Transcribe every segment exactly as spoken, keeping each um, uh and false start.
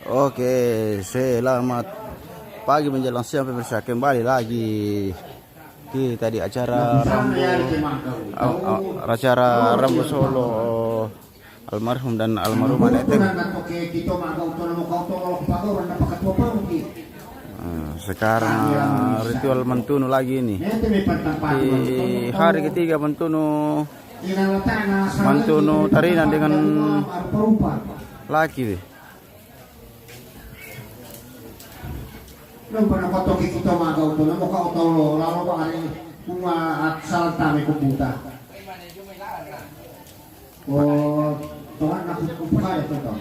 Oke, selamat pagi menjelang siang pemirsa. Kembali lagi kita di acara Rambu, au- au- acara Rambu Solo almarhum dan almarhumah Nenek. Nah, sekarang ritual mantunu lagi ini. Di hari ketiga mantunu, mantunu tarinan dengan laki. Nang pernah kotoki kita magau tu, namo kau tahu lo, lalu hari kuma asal tami kumputa. Oh, Tuhan aku kumpuka ya tu tau.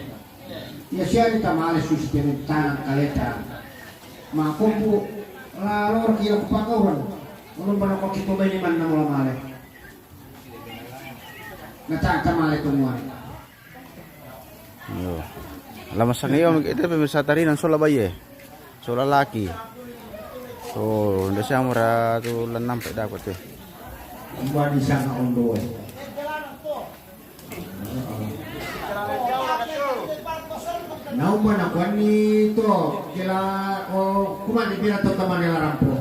Ya siari tamale susi tene tanang kaleta. Ma kumpu lalu kira kupakauran. Ulun pernah kotoki kita bini mana mula male. Na tanang tamale tumuan. Iyo. Lama sangat iyo, itu pemirsa tarinan sola baye. Sola laki. Oh, nda siamura tu lan nampak dapat tu. Umba di sana ondo. Nauma na kuani to kila o kuma di pira to tamane larampo.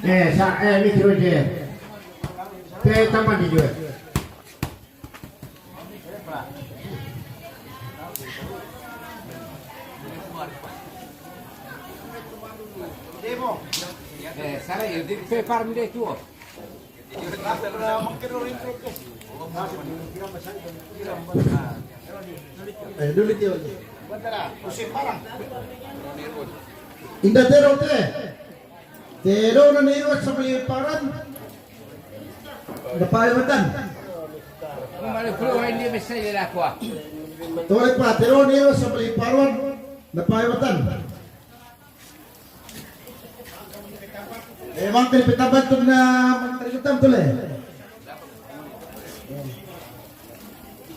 Eh, sa, eh, mi tiro je. Te tampan di jue. Eh, sara yo, di pe parmi de tuo. Eh, dulu dia. Inda tero te. Tero na nero sa Baliparan. Nda pae matan. Mare kulo wa indi mesa ya lakwa. Tole pa tero nero sa Baliparan. Nda pae matan. Eh, mangkali petabat tu na mangkali ketam tu le.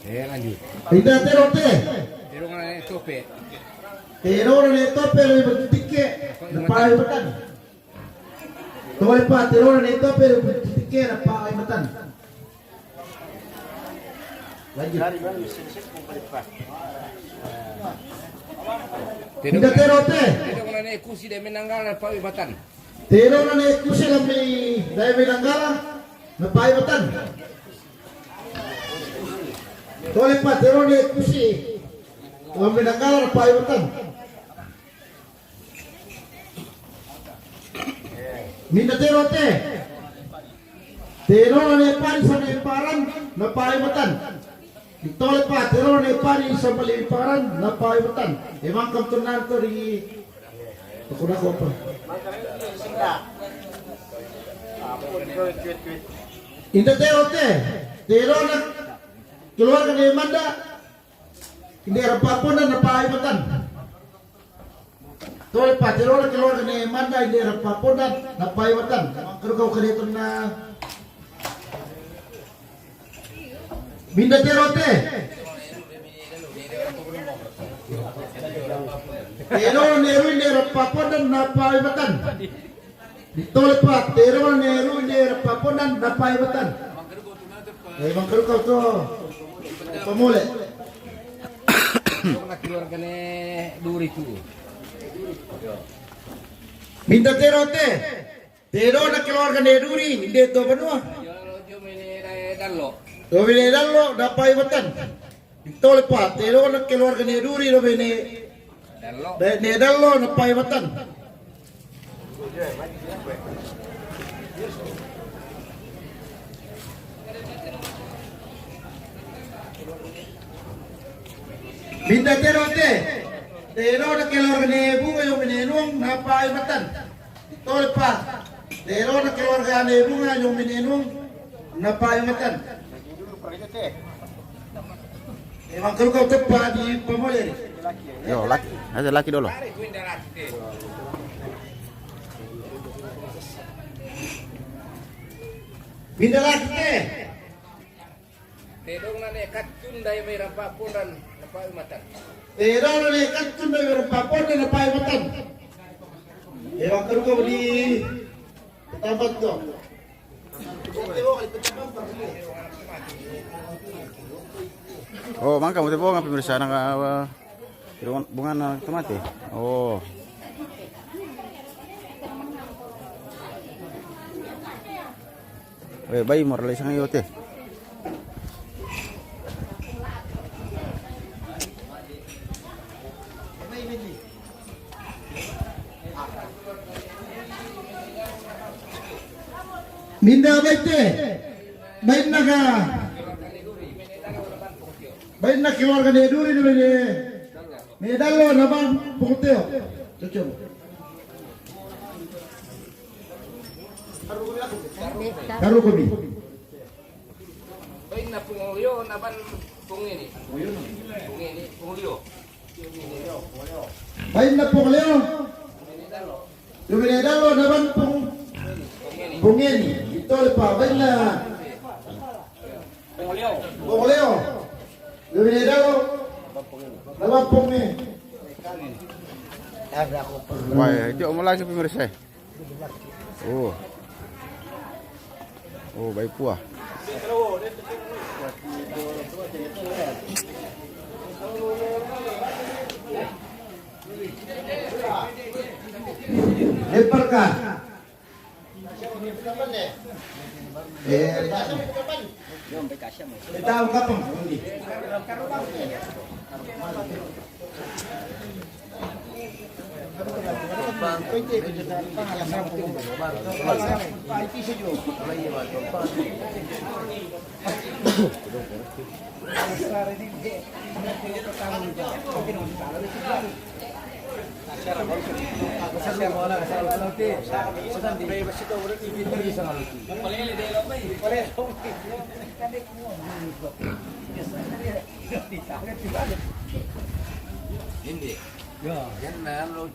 Eh, lanjut. Inda tero te. Tero ngana ne tope. Tero ngana ne tope le bertike. Nda pae matan. Tole pa tero ngana ne tope le bertike nda pae matan. Lanjut. Inda tero te. Tero ngana ne kusi de menanggala pae matan. Tero ngana ne kusi lambi dai menanggala na pae matan. Tole pa tero ngana ne kusi lambi menanggala na pae matan. Minda tero te. Tero ngana ne pani sa Baliparan na pae matan. Tole pa tero ngana ne pani sa Baliparan na pae matan. Emang kam tunan to di. Aku dah kopa. Inda tero te. Tero ngana keluarga ne manda. Inde Rapapondan na pae matan. Tole pa tero ngana keluarga ne manda inde Rapapondan na pae matan. Mangkaru kau kadeton na. Minda tero te. Tero ngana ne ru inde Rapapondan na pae matan. Ditole pa tero ngana ne ru inde Rapapondan na pae matan. Eh, mangkaru kau to. Pamole. Keluarga ne duri tu. Minda tero te. Tero ngana keluarga ne duri inde to banua. Yo, lo jo mene dai dallo. To mene dallo na pae matan. Tole pa tero ngana keluarga ne duri do bene. Dallo. Be ne dallo na pae matan. Minda tero te. Tero ngana keluarga ne bunga yo mene nuang na pae matan. Tole pa. Tero ngana keluarga ne bunga yo mene nuang na pae matan. Emang kalau kau tepat di pamole. Yo, laki. Ada laki dulu. Minda laki te. Tero ngana ne kattun dai mai Rapapondan na pae matan. Tero ngana ne kattun dai mai Rapapondan na pae matan. Kau di tempat kau. Oh, mangka mo te bonga pemirsa, naka, eh, bonga na tomate. Oh. Eh, bai mo ralay sanga iyo te. Minda bai te, bai naka, bai na keluarga ne duri ne bai ne. Me dallo na bang pokoteo. Cocok. Karu komi. Bain na pungolio na ban pungini. Pungini, pungolio. Bain na pungolio. Lumine dalo na ban pung. Pungini. Ito le pa bain na. Pungolio. Lumine dalo. Na ban pungini. Wah, itu omong lagi pemirsa. Oh. Oh, bai pua. Leparka. Eh, tahu kapan? Hindi. Yan na, ano,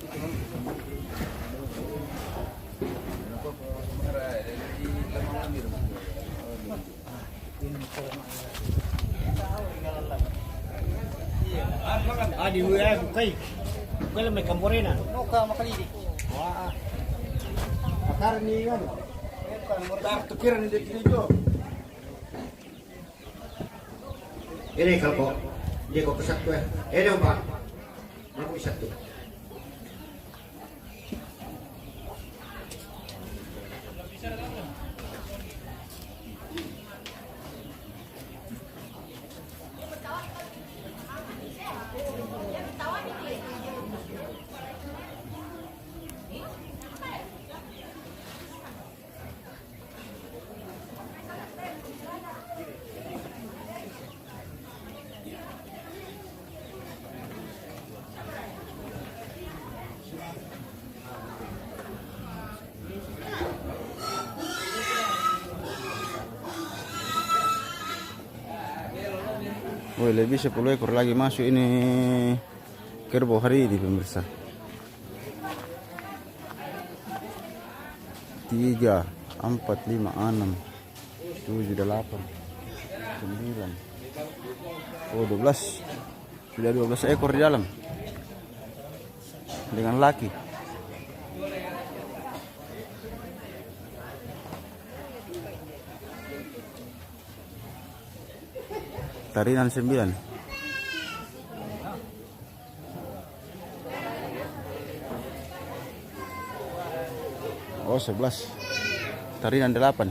Ah, di, eh, bukai. Bukai lang may kamporena. No, ka makalidik. Wah. Akar ni, ano? Tar, tukiran ni dito. Ini kalau kok, dia kok pesat gue. Ini, Pak. Aku pesat tuh. Woi, lebih sepuluh ekor lagi masuk ini kerbau hari ini, pemirsa. Tiga, empat, lima, enam, tujuh, delapan, sembilan. Oh, dua belas. Sudah dua belas ekor di dalam. Dengan laki. Tarinan sembilan. Oh, sebelas. Tarinan delapan.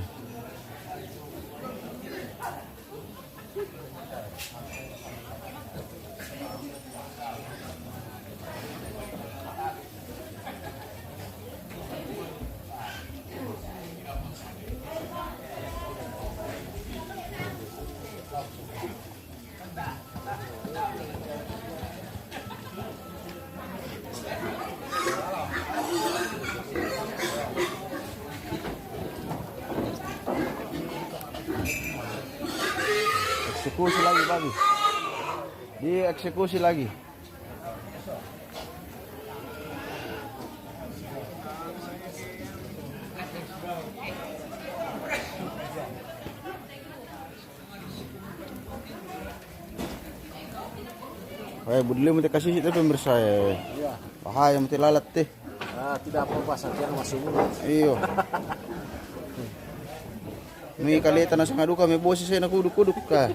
Eksekusi lagi, babi. Dieksekusi lagi. Eh, budli mo te kasi te, pemirsa, eh. Bahaya mo te lalat te. Ah, tidak apa-apa, Santiago masih muda. Iyo. Mi kaleta na sanga duka, mi bosi saya na kuduk-kuduk ka.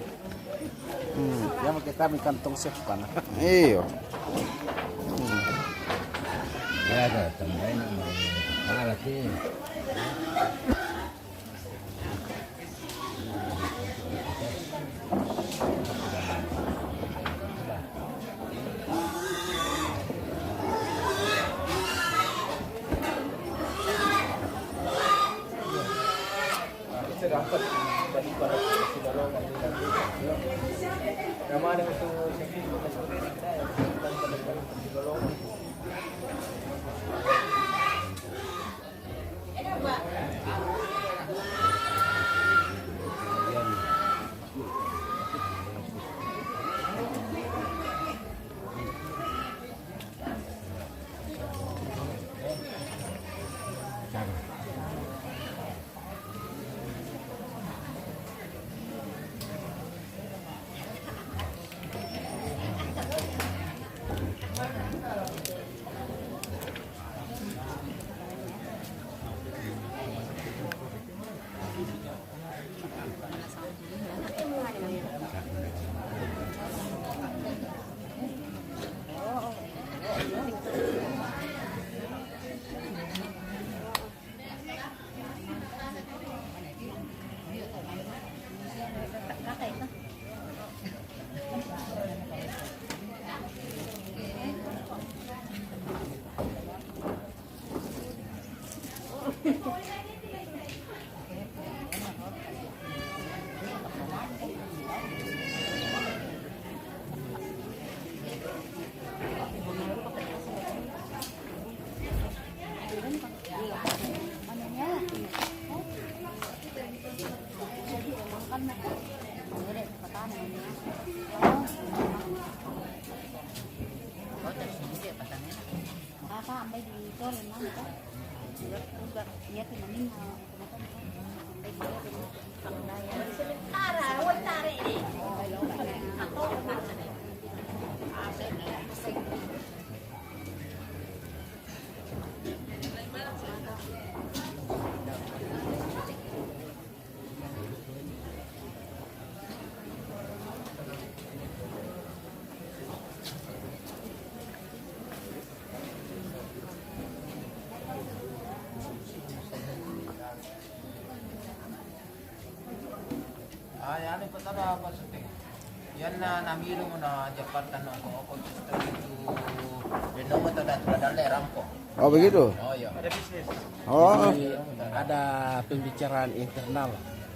Hmm. Ya, kita mi kantong sepan. Iyo. Hmm. Ya, ada tambahin nama. Malah sih. Ah, ya, ini kota ada apa, syuting? Yan na namilu mo na Jakarta na ko, ko, itu, di nomor tada tada dalle rampo. Oh, begitu? Oh, iya. Ada bisnis. Oh. Jadi, ada pembicaraan internal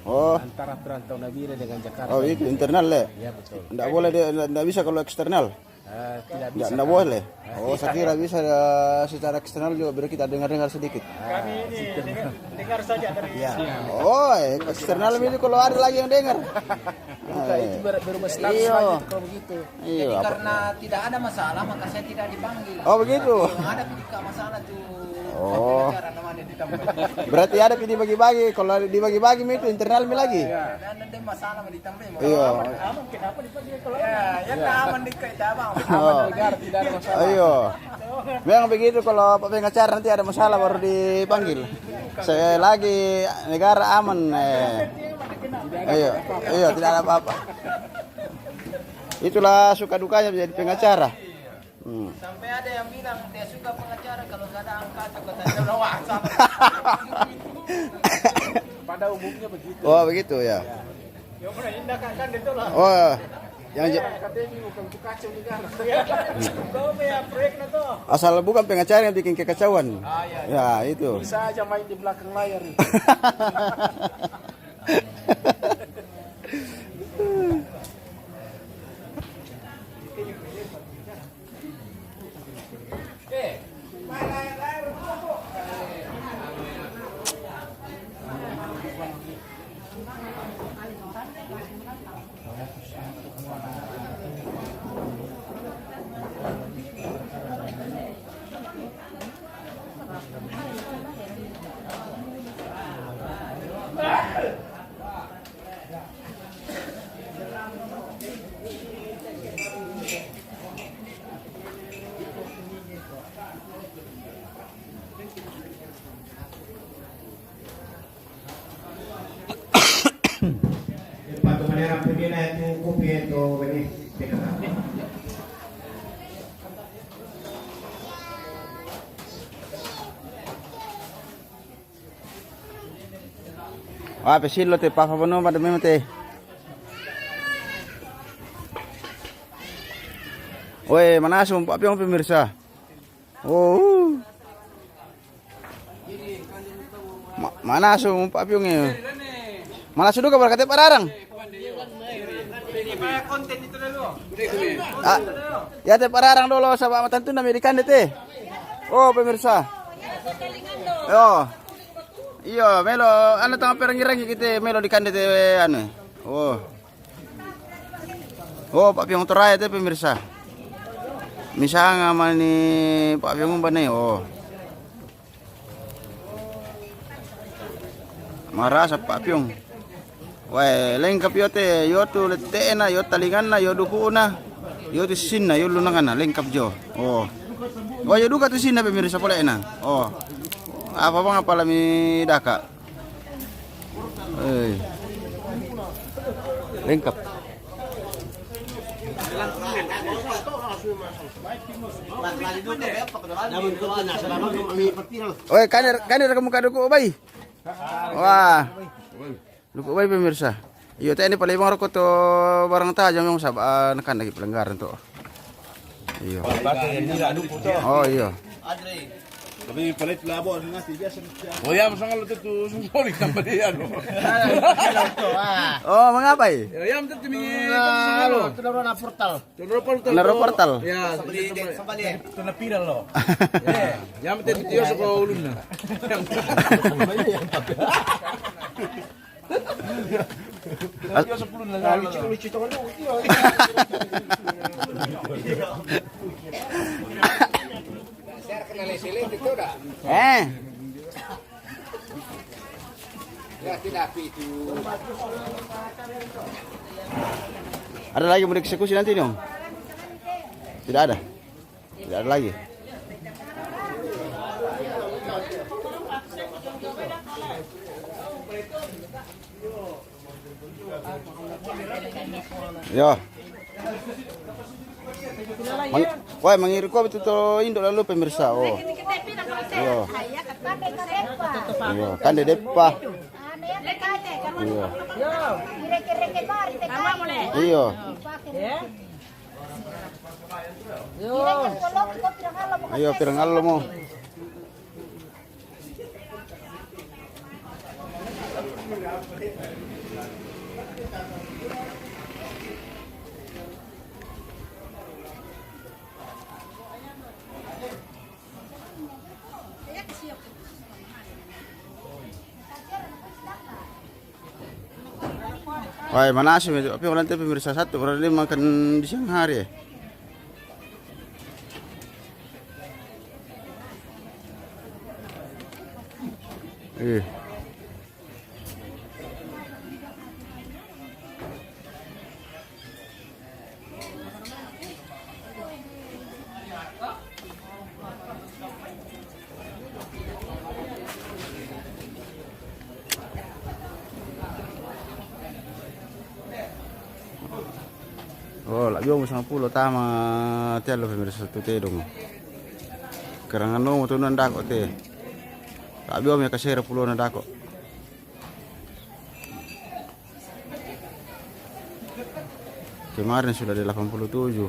Oh. antara perantau Nabire dengan Jakarta. Oh, itu internal, le? Ya, betul. Ndak boleh dia, ndak, ndak bisa kalau eksternal? Eh, tidak Nggak, bisa. Nggak boleh. Oh, saya kira bisa, eh, secara eksternal juga biar kita dengar-dengar sedikit. Ah, kami ini dengar, dengar saja dari Iya. Oh, eh, eksternal itu kalau ada lagi yang dengar. Bukan, itu baru, baru masih status Iya. aja itu kalau begitu. Iya, Jadi apa? karena tidak ada masalah, maka saya tidak dipanggil. Oh, begitu. Kalau ada ketika masalah tuh, Oh. saya bicara namanya ditambah. Berarti ada pi dibagi-bagi. Kalau dibagi-bagi mi itu internal mi lagi. Iya. Dan ada masalah mi ditambah. Iya. Aman, aman, kenapa dipanggil kalau Ya, ya, Iya. aman dikit, Abang. Aman Oh. negara, tidak ada masalah. Ayo. Memang begitu, kalau Pak pengacara nanti ada masalah baru dipanggil. Selagi negara aman, eh. Iya, iya, tidak ada apa-apa. Itulah suka dukanya menjadi pengacara. Hmm. Sampai ada yang bilang, "Dia suka pengacara kalau nggak ada angka, takut ada orang WhatsApp." Pada umumnya begitu. Oh, begitu ya. Ya. Ya, pernah indah kan, kan gitu lah. Oh, yang je- Ya, katanya ini bukan untuk kacau negara. Ya. Kau punya proyek na tuh. Asal bukan pengacara yang bikin kekacauan. Ah, iya, iya. Ya, itu. Bisa aja main di belakang layar itu. Merah putih na itu kopi itu ini. Wa, pe silo te papa bono pada meme te. Oe, manasu papiong pemirsa. Oh. Ma-, manasu papiong e. Manasu duka barakate pararang. Ah, ya te pararang dolo saba matantu na medikande te. Oh, pemirsa. Yo. Iyo, melo anu tanga perangi-rangi kite melo dikande te anu. Oh. Oh, papiong torae te pemirsa. Misanga mani papiong umbane, oh. Marasa papiong. Wae, lengkap yo te, yo tu lete'na, yo talinganna, yo duku'na, yo tu sisinna, yo lunangana, lengkap jo. Oh. Oh, yo duka tu sisinna pemirsa pole'na. Oh. Apa bang apa lami daka. Eh. Lengkap. Oe, kane, kane raka muka duku bai. Wah. Duku bai pemirsa. Iyo, te ini paling bang roko to barang tajam yang sab-, ah, nekan lagi pelanggaran to. Iyo. Oh, iyo. Tapi paling pelabo nanti biasa. Oh, ya, masang lo tu, tu, sungkoli tambah dia lo. Oh, mengapa i? Ya, ya, tu, tu, mi, tu, sungkoli lo. Tu, tu, portal. Naro portal. Ya, sambali, sambali. Tuna pira lo. Ya, yang penting dia suka ulun nah. Dia sepuluh nah. Lucu, lucu tangan lu. Eh. Ada lagi mau dieksekusi nanti, Nyong? Tidak ada. Tidak ada lagi. Yo. Mang-, woi, mangiru ko betul to indo lalu pemirsa. Oh. Yo. Yo, kan de depa. Iyo. Iyo. Iyo, pirang alo mo. Wai, manasi me, tapi orang te pemirsa satu, orang dia makan di siang hari. Eh. Oh, la biomu sangapulo tama tialo pemirsa tu tedong. Karangan nomo tu nandako te. La biomu ya kasera pulo nandako. Kemarin sudah ada delapan puluh tujuh.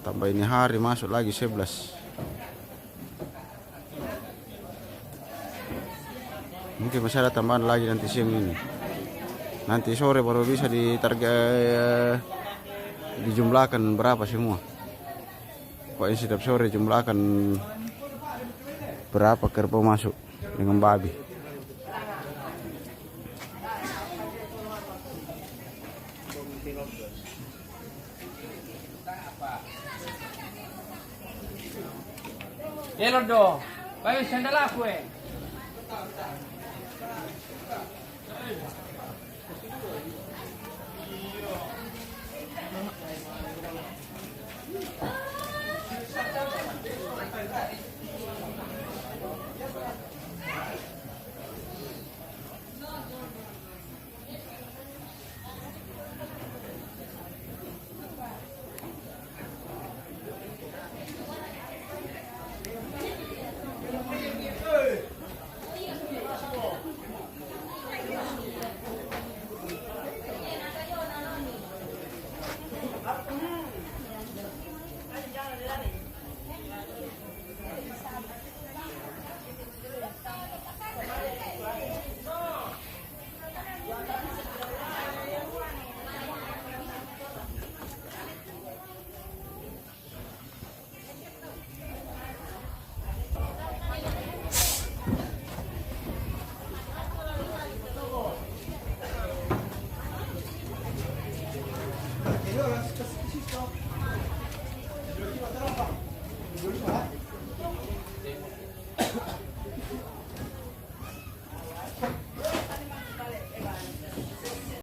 Tambah ini hari masuk lagi sebelas. Mungkin masih ada tambahan lagi nanti siang ini. Nanti sore baru bisa ditarget, dijumlahkan berapa semua. Pokoknya setiap sore jumlahkan berapa kerbau masuk dengan babi. Elor do. Bayu sandal aku, eh.